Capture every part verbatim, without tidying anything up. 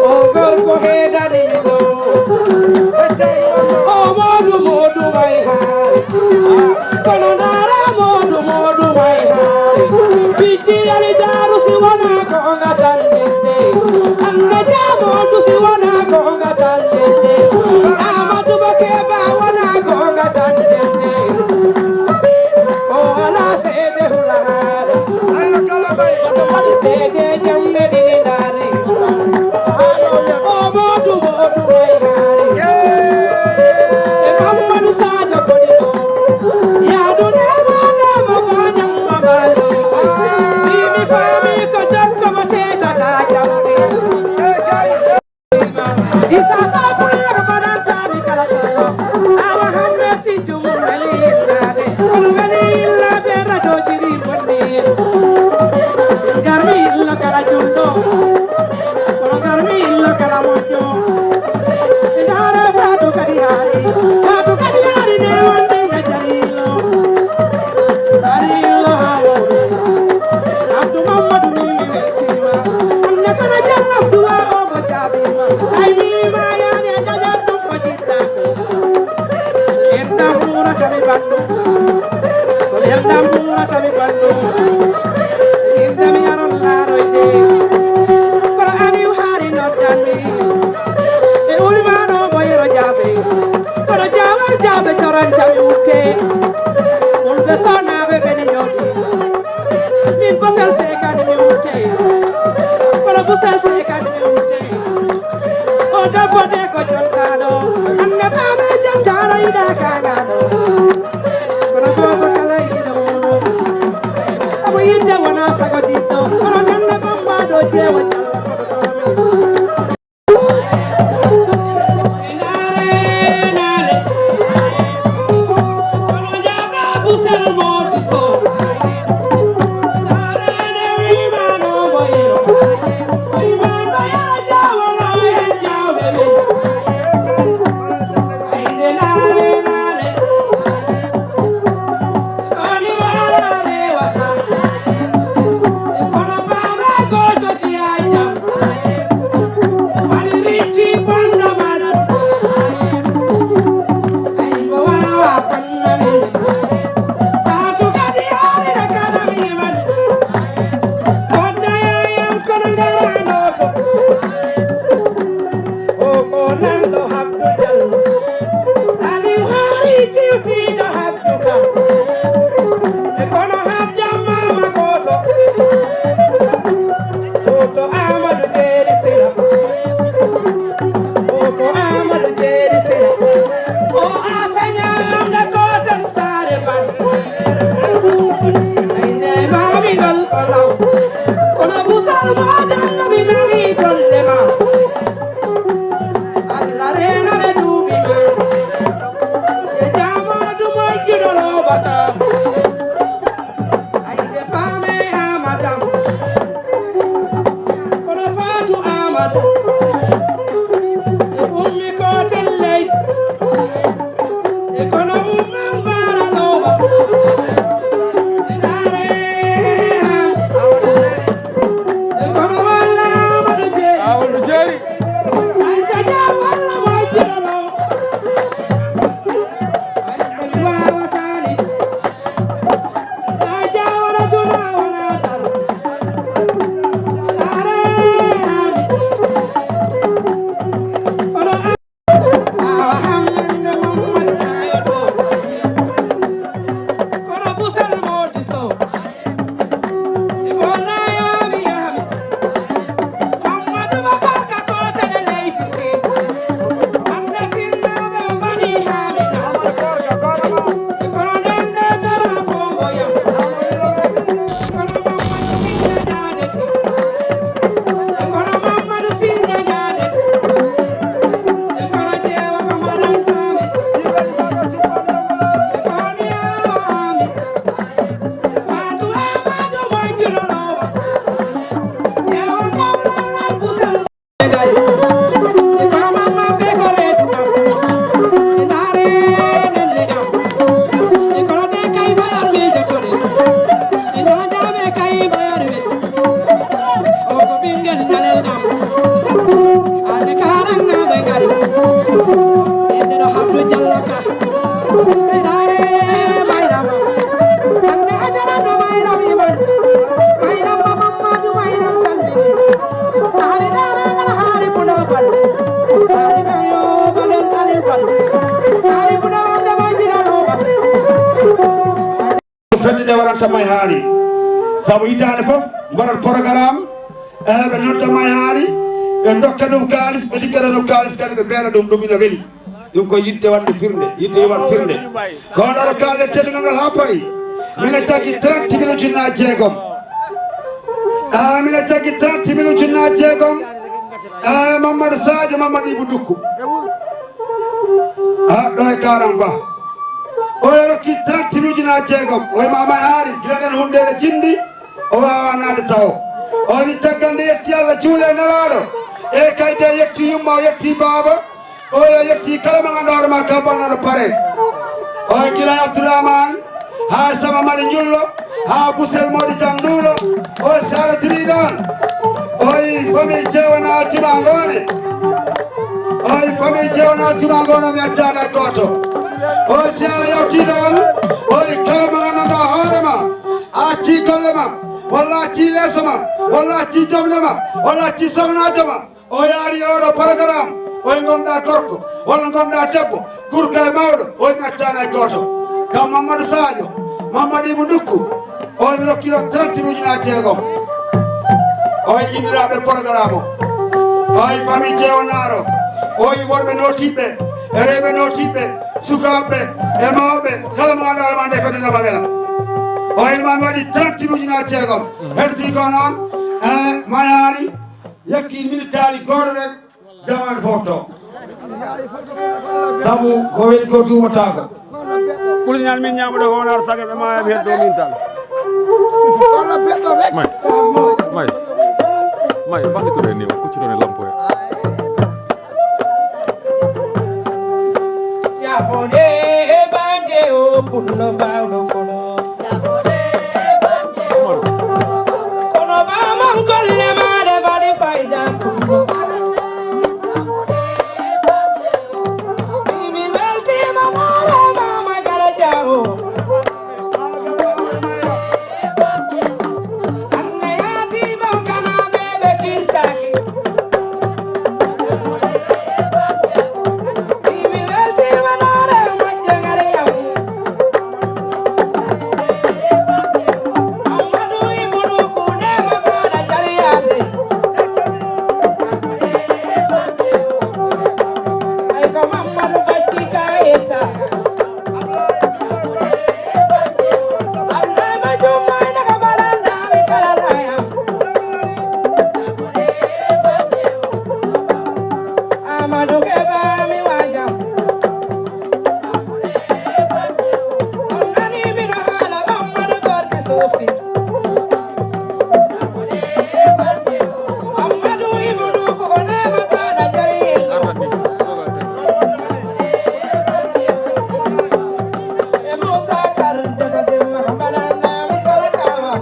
O gorko heedani mi ɗo. O moodu moodu way haare. Kono ndaara moodu moodu way haare. Bijji yari daaru si wona ko o ngatandinde. Annda jaa moodu si wona ko o ngatandinde. Amadou Bakeba wona ko o ngatandinde. O ala seede hula haare. Seede jamne ɗiɗi ndaari. O moodu moodu way haare. E Mammadu Sadio Kodiɗo. Yaadu ne ma ne ma ba nyam ma ba yo. Ni mi fami ko dokko mo teta da jamne. Isa sa kulle ko baɗantami kala solo. Awa hamme si jumum weli yillade. Kono weli yillade rajo jiri bonni. Garmi illo kala jumɗo. Kono garmi illo kala moƴƴo. Ndara fatu kadi hari. Fatu kadi hari ne wandi ngajari illo. Hari illo hawo. Abdou Mamadou ni mi weltima. Anne kono jalla duwa o mo jabima. Ay mi ma yani e dañal ɗum ko jiɗɗa ko. Enɗam ɓurata mi ɓandu. Ko enɗam ɓurata mi ɓandu. Inda mi yaron laroyde. Kono Aliou hari noddanmi. E ulimano mo yero jafe. Kono jawal jabe toranta mi utte. Ulbe sona be beni nyodi. Min busel sekani mi utte. Kono busel sekani mi utte. O debbo de ko jontaɗo. Anne fami jontaɗo ida kagaɗo. Kono goto kala ida muɗum. Amo yidde wona sago jiddo. Kono nenne bambaɗo jewo jalla. Kono hab jamma ma goto. Goto Amadou Jeeri Sira. Goto Amadou Jeeri Sira. O asanya amda gotal sare ban. Ay ne mami gol kono. Kono busal ma dan mi nami golle ma. Allah renore duuɓi ma. E jaamoodu moƴƴuɗo roobata. Ayde faame Amadam. Kono Faatu Amadu. E ummi ko telley. E kono umman mbaara looba. E ndaare. E kono walla Amadu Jeeri. Amadu Jeeri. Nodda May Haali. Sabu hitaande fof mbaɗat programme, eh, ɓe nodda May Haali, ɓe ndokka ɗum kaalis, ɓe liggata ɗum kaalis kadi, ɓe mbeela ɗum, ɗum ina weli. Ɗum ko yiɗde waɗde firnde, yiɗde waɗ firnde. Ko ɗo kaalɗen teddungal ngal haa paari. Mine jaggi trente mille ujunnaaji jeegom. Ah, mine jaggi trente mille ujunnaaji jeegom. Ah, Mamadou Sadio, Mamadou Ibou Ndukku. Ah, ɗo e Karan Ba. O e rokki trente mille ujunnaaji jeegom. O e Mama Haali, gila ɗen hundeede jindi. O waawaa naatde tawo. O wi caggal nde yetti Allah, juule e Nelaaɗo. E kayde yetti yumma, o yetti baaba. O yo yetti kala mo ngannduɗaa hoore ma ka bonnano pare. O gila Abdourahmane, haa Sama Mali Njullo, haa Busel Modi Jam Nduulo. O si haalatirii ɗon. O yi famille Jeewna Juma Ngoone. O yi famille Jeewna Juma Ngoone, mi accaani hay gooto. O si haala yawtii ɗon. O yi kala mo ngannduɗaa hoore ma, a accii golle ma, walla a accii leeso ma, walla a accii jomne ma, walla a accii sohnaajo ma. O yaari e oɗo programme, o e ngonɗaa gorko, walla ngonɗaa debbo, gurka e mawɗo, o e mi accaani hay gooto. Kam Mamadou Sadio, Mamadou Ibou Ndukku, o e mi rokki ɗon trente mille ujunnaaji jeegom. O e inndiraaɓe programme o. O e famille Jeewo Naaro, o e worɓe nootiiɓe, e rewɓe nootiiɓe, sukaaɓe, e mawɓe, kala mo ngannduɗaa hoore ma nde fedde no ma wela. O e ma mi waɗi trente mille ujunnaaji jeegom. Heddi ko noon, e mayaani, Yakki minitaali gooto rek, jamaanu fof to. Sabu ko weli ko duumataako. Ɓurdi nan min ñaamude ko wonaa saga ɓe maaya mi heddo min tan. May, may, may, ɓallitore ni, kuccitore lampo he. Yahude e bande o pullo bawɗo kono. Kono bamam golle maɗa mbaɗi fayda. Mi weltima mara mama jara jawo. Anne yatima kana bebe kinsaki. Amadou Keba mi waajam. On nani miɗo haala Mamadou Gorgui Sofi. Mamadou Ibou Ndoukou ko neema baɗa jari. E Moussa Kar daga Demba Bala Sami Kala Kawa.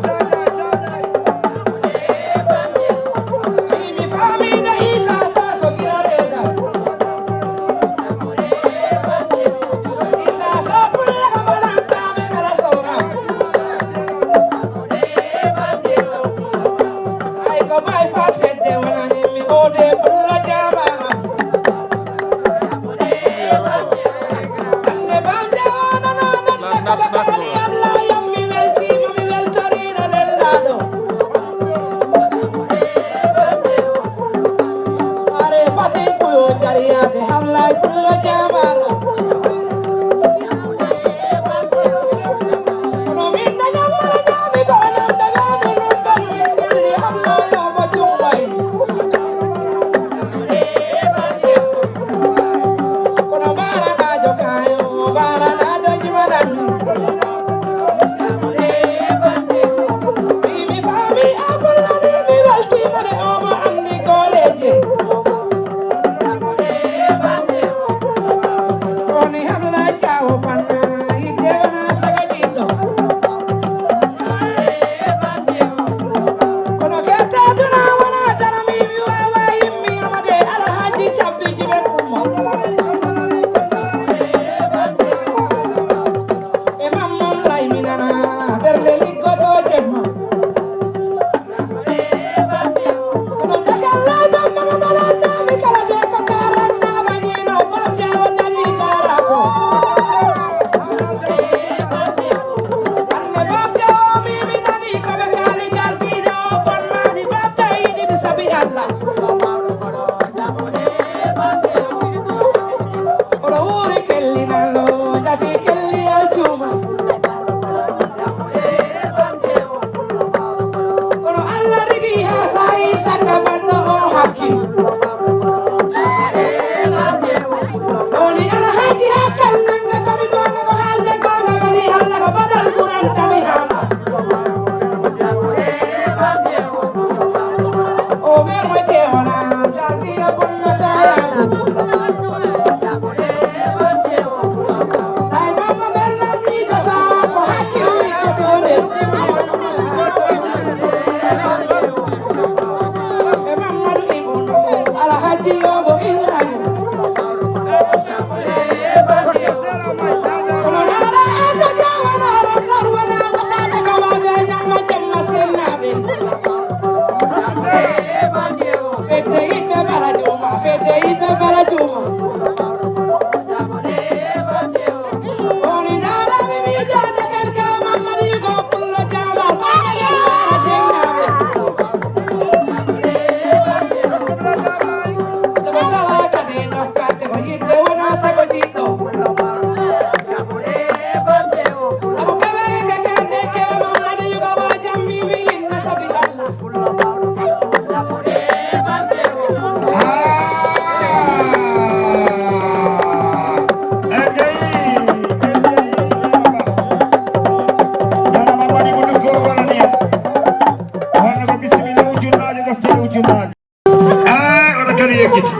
Aa, oɗo kadi yeggiti.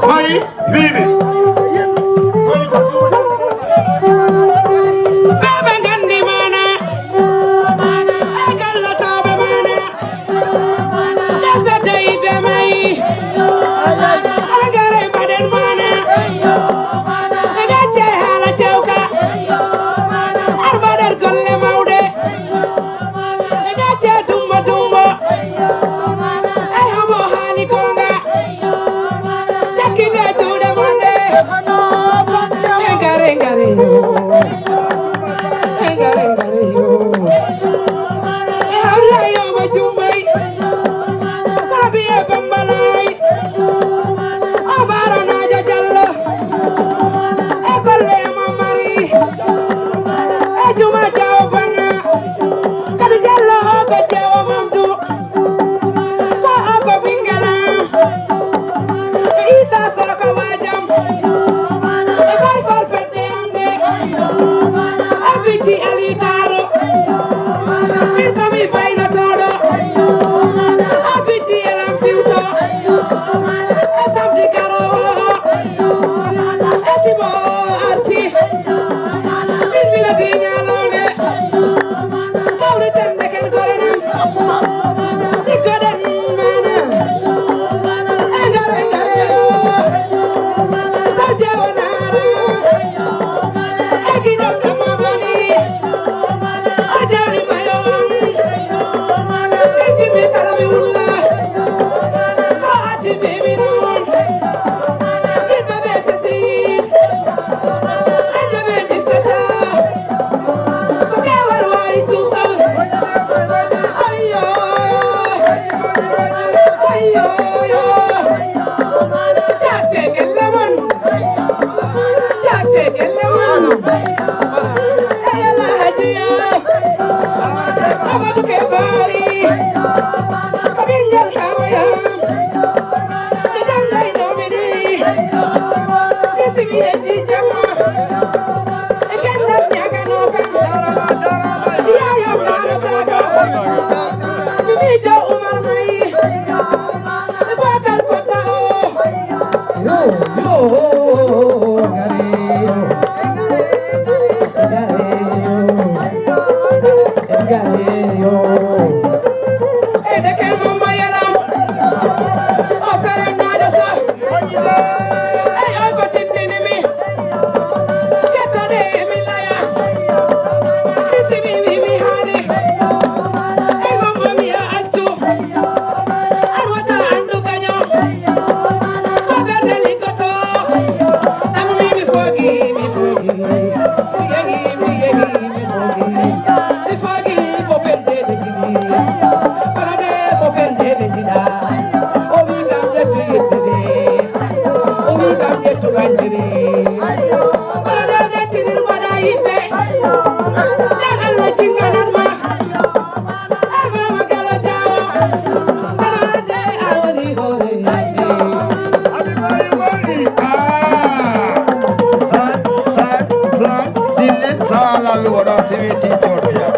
Hayi, mbiimi. Ɓe ɓe nganndi maana, e gallotooɓe maana, e fedde yiɗɓe mayi. Alagare mbaɗen maana, e gacce haala cewka, ar mbaɗen golle mawɗe. E gacce dumbo dumbo. E homo haali gonga. Takkite juuɗe mon ɗe. E ngare ngare yo. E ngare ngare yo. E Allah yo mo jummay. Ko biye bambalay. O Baara Naajo Jallo. E golle e Mamari. E Juma Jaw Banna. Kadi Jallo o ko Jewo Mamdu. Ko o ko ɓinngel am. Isa Saka Wajam. E Baye Fall Fedde am de. Abiti Ali Taro. Min ko mi baynotooɗo. Abiti Elam Piwto. E samedi garoowo o. E sibo o arti. Min mino di ñaaloore. Mawri tan ndeken gore nan. Ɗiggoɗen mana. E ngare ngare. Ko jewo nara. E giɗo kamagoni. O jari mayo am. E jimmi kala mi wulla. Ko ati bimi non. Ɓiɓɓe ɓe tesi. Ande ɓe dittata. Ko kewal wawi tusal. Ayyo. Ayyo, yo. Cakte kelle mon. Cakte kelle mon. Ayala hajiya. Abadu ke bari. Ko ɓinngel tawoya. Ɓe janngaynoomi ni. Ɓe sigi heddi jama. E gandal ñaganooka. Yaayo kaarataaka. Miijo Umar Mayi. E Bakar Kotta o. Yo, yo, gare yo. Gare yo. Gare yo. E de ke mo mayela. O fere na de sa. Ay, ay, ko tindini mi. Ketone mi laya. Isi mi, mi, mi hari. Ay, mamma mia, accu. Arwata andu ganyo. Ko berde likoto. Samu mi, mi fogi, mi fogi. Mi yehi, mi yehi, mi fogi. Mi fogi, fo fende be jidi. Balade, fo fende be jida. O mi kam de tu yedde be. O wi kam ƴettu wayde ɓe. Mbaɗa ɓe tinir mbaɗa yimɓe. Nde Allah jinganan ma. Armama kala jawo. Arande a woni hoore. Abi bari woni. Ah. Sa, sa, sa, dillen sa lalu wada siwiti jodo ya.